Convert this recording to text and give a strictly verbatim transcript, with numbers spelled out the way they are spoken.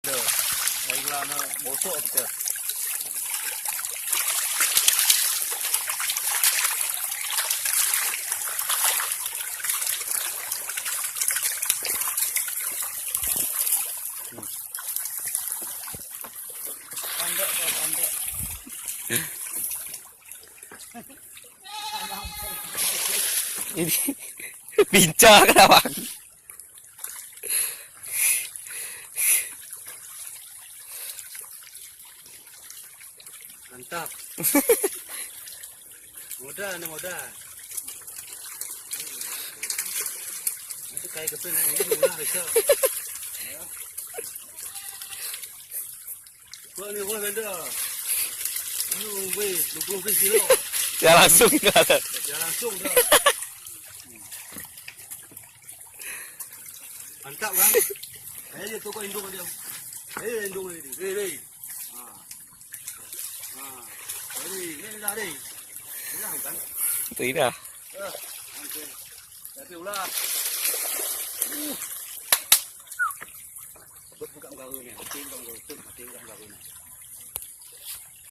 Ai la na bosok kita. Pandek, pandek. Ini pincang kenapa? Mantap. Muda, ni muda. Nanti kai kepin, ini muda bisa. Kau ni kau benda. Ini weh, dua puluh kilo. Ya langsung. Ya langsung dah. Mantap kan? Ayo dia toko indung dia. Ayo indung dia. Hei, hei. Ah. Ah. Ini, ini dah deh. Ini kan? Tidak. Ah, oke. Tapi ulah. Uh. Buka garu ni, mati garu tu, mati garu ni.